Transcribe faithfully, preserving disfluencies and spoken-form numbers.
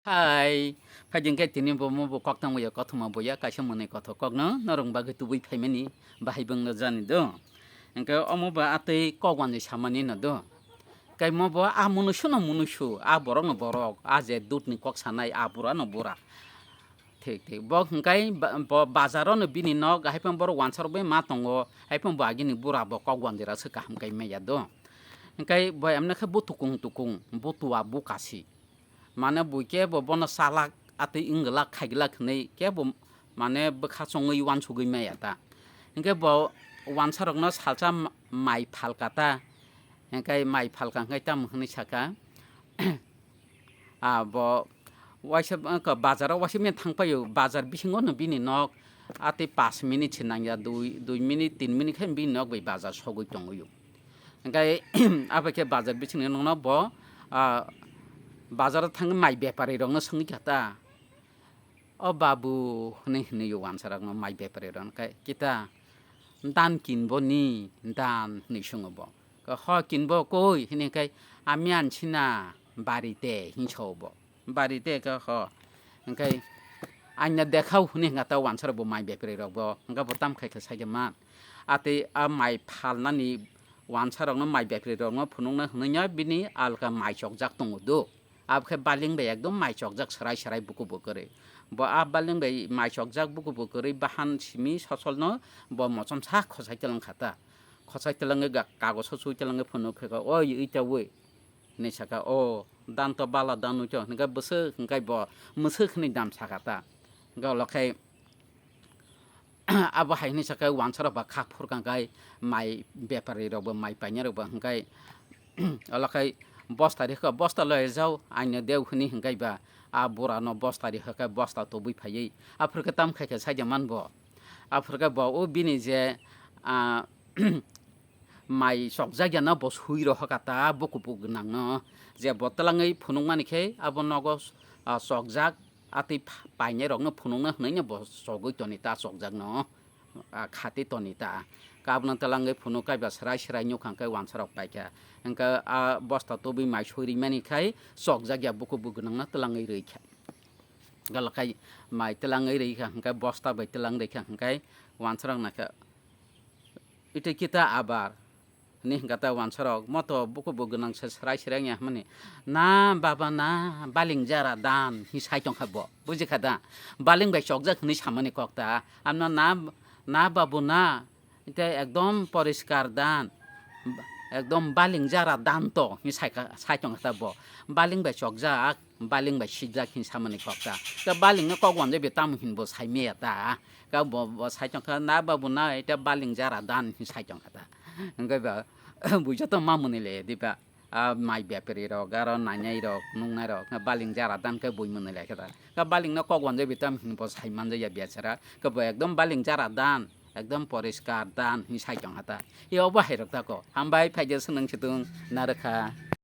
Hai, phaidi hwnkhe tini bo mo bo kok tangwi ya, kothoma bo ya, kaisa mwnwi kothok kokno norok bagwi tubui phaimani bahai bwngno jani do. Hwnkhe omo bo atwi kok wanjwi samani no do. Kai mo bo a munusu no munusu, a borok no borok, a je dut ni kok sanai, a bura no bura. Thik, thik. Bo hwnkhe ba-, bo bazar no bini nok, hai phano borok wansa rok bai ma tongo, hai phano bo agini bura bo kok wanjwi ra se kaham kai maya do. Hwnkhe bo emne khe bo tukung tukung, bo tua bo kasi. Mane bui kebo bono chalak, atwi wngwlak, khaiglak hwnwi kebo mane bwkha chongwi uansugwi maya ta. Hinkhe bo wansarokno salsa ma-, mai phalka ta. Hinkhe mai phalka hinkhe tamo hwnwi saka, ah, bo waisa, bazaro waisa manya thangpaio, bazar bisingo no bini nok. Atwi pash minute se nangya, dui, dui minute, tin minute khe bini nok bai bazar sogwi tongwi o. Hwnkhe abo khe bazar bisingni nokno bo, ah, bazaro thangwi mai bepari rokno swngwi kha ta, "O babu," hwnwi hwnwi o wansarokno mai bepari rok khe, "Kita dan kinbo ni dan?" hwnwi swngo bo. Khe, "Ho, kinbo koi?" hwnwi khe, "Ami anchina barite," hwnwi sao bo. Barite khe, "Ho." Hwnkhe, "Aina dekhao," hwnwi hwnka ta wansarok bo mai bepari rok bo. Hwnkhe bo tam khai khe sai khe man. Atwi a mai phalnani wansarokno mai bepari rokno phunukna hwnwi no bini alka mai chokjak tongo do. Abo khe baling bai ekdom mai chokjak swrai swrai buku bukwrwi. Bo a baling bai mai chokjak buku bukwrwi bahan simi sosolno bo mochomsa khosai twlang kha ta. Khosai twlangwi ga-, kagoso chui twlangwi phunuk khe, "Oi, ui ta ui," hinwi saka, "O dan to bala dan ui to," hinwi bwswk hinkhai bo mwswk hinwi dam saka ta. Hwnkhe ulo khai abo hai hinwi saka wansarok ba khak phurkang khai mai bepari rok bo mai painai rok bo hinkhai ulo khai bosta rikha, "Bosta loi jao, aino deu," hinwi hinkhai ba a bura no bosta rikha khai bosta tubui phaiwi aphuru khe tam khai khe sai de man bo. Aphuru khe bo o bini je, ah, mai chokjak ya no bo sui rohor kha ta bukubu gwnang no, je bo twlangwi phunuk mani khe abo nogo, ah, chokjak atwi pha-, painai rok no phunuk na hwnwi no bo chogwi toni ta chokjak no, ah, khati toni ta. Khe abono twlangwi phunuk kaiba swrai swrai nukha hwnkhe wansarok paikha. Hwnkhe a bosta tubui mai sui rimani khai chokjak ya bukubu gwnang no twlangwi rwikha. Galakai mai twlangwi rwikha hwnkhe bosta bai twlang rwikha hwnkhe wansarok naikha. Ite kita abar, hinwi hwnkha ta wansarok, moto bukubu gwnang se swrai swrai wngya hwnmani, "Na baba na, baling jara dan," hinwi sai tongkha bo, bujikha da? Baling bai chokjak hinwi samani kok ta, amno na, na babu na, ite ekdom poriskar dan, ekdom baling jara dan to, hinwi saikha, sai tongkha ta bo, baling bai chokjak. Baling bai sijak hin samani kok ta. Ta baling no kok wanjai be tamo hin bo sai meya ta. Ka bo, bo sai tong kha, "Na babu na, eta baling jara dan," hin sai tong kha ta. Hingke ba, buja to ma muni le di ba. A mai bepari rok, aro nainai rok, nungnai rok, baling jara dan ke bui muni le khe ta. Ka baling no kok wanjai be tamo hin bo sai manja ya biachara. Ka bo ekdom baling jara dan, ekdom poriskar dan hin sai tong kha ta. Yo bo hai rok ta ko. Hambai phaija swnang situng narwkha.